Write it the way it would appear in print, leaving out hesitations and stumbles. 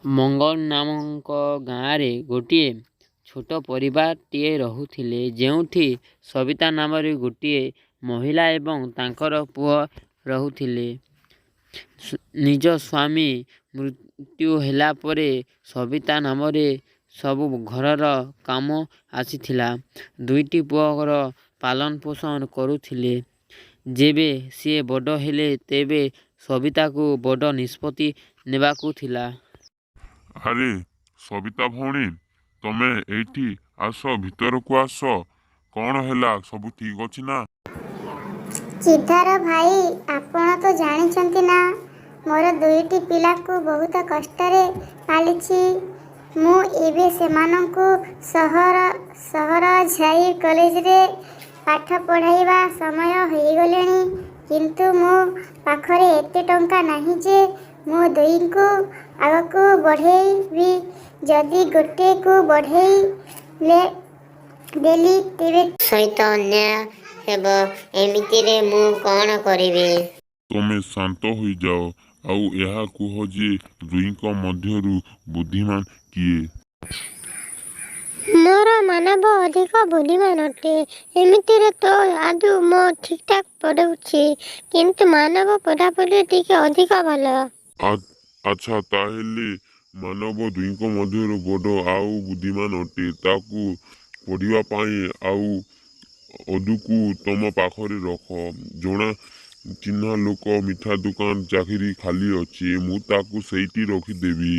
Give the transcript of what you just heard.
ମଙ୍ଗନ ନାମକ ଗାଁରେ ଗୋଟିଏ ଛୋଟ ପରିବାରଟିଏ ରହୁଥିଲେ, ଯେଉଁଠି ସବିତା ନାମରେ ଗୋଟିଏ ମହିଳା ଏବଂ ତାଙ୍କର ପୁଅ ରହୁଥିଲେ। ନିଜ ସ୍ୱାମୀ ମୃତ୍ୟୁ ହେଲା ପରେ ସବିତା ନାମରେ ସବୁ ଘରର କାମ ଆସିଥିଲା। ଦୁଇଟି ପୁଅର ପାଳନ ପୋଷଣ କରୁଥିଲେ। ଯେବେ ସିଏ ବଡ଼ ହେଲେ, ତେବେ ସବିତାକୁ ବଡ଼ ନିଷ୍ପତ୍ତି ନେବାକୁ ଥିଲା। ଆରେ ସବିତା ଭଉଣୀ, ତମେ ଏଇଠି! ଆସ, ଭିତରକୁ ଆସ। କ'ଣ ହେଲା, ସବୁ ଠିକ୍ ଅଛି ନା? ଚିଧାର ଭାଇ, ଆପଣ ତ ଜାଣିଛନ୍ତି ନା, ମୋର ଦୁଇଟି ପିଲାକୁ ବହୁତ କଷ୍ଟରେ ପାଳିଛି। ମୁଁ ଏବେ ସେମାନଙ୍କୁ ସହର ଯାଇ କଲେଜରେ ପାଠ ପଢ଼ାଇବା ସମୟ ହୋଇଗଲାଣି। କିନ୍ତୁ ମୋ ପାଖରେ ଏତେ ଟଙ୍କା ନାହିଁ ଯେ ମୁଁ ଦୁହିଁଙ୍କୁ ଆଗକୁ ବଢ଼େଇବି। ଯଦି ଗୋଟିଏକୁ ବଢ଼େଇ ଦେଲି, ତେବେ ସହିତ ଅନ୍ୟାୟ ହେବ। ଏମିତିରେ ମୁଁ କ'ଣ କରିବି? ତମେ ଶାନ୍ତ ହୋଇଯାଅ ଆଉ ଏହା କୁହ ଯେ ଦୁହିଁଙ୍କ ମଧ୍ୟରୁ ବୁଦ୍ଧିମାନ କିଏ? ମୋର ମାନବ ଅଧିକ ବୁଦ୍ଧିମାନ ଅଟେ। ଏମିତିରେ ତ ଆଦୁ ମୋ ଠିକଠାକ ପଢ଼ୁଛି, କିନ୍ତୁ ମାନବ ପଢ଼ାପଢ଼ିରେ ଟିକେ ଅଧିକ ଭଲ। ଆଚ୍ଛା, ତାହେଲେ ମାନବ ଦୁହିଁଙ୍କ ମଧ୍ୟରୁ ବଡ଼ ଆଉ ବୁଦ୍ଧିମାନ ଅଟେ। ତାକୁ ପଢ଼ିବା ପାଇଁ ଆଉ ଅଦୁକୁ ତମ ପାଖରେ ରଖ। ଜଣା ଚିହ୍ନା ଲୋକ ମିଠା ଦୋକାନ ଚାକିରି ଖାଲି ଅଛି। ମୁଁ ତାକୁ ସେଇଠି ରଖିଦେବି।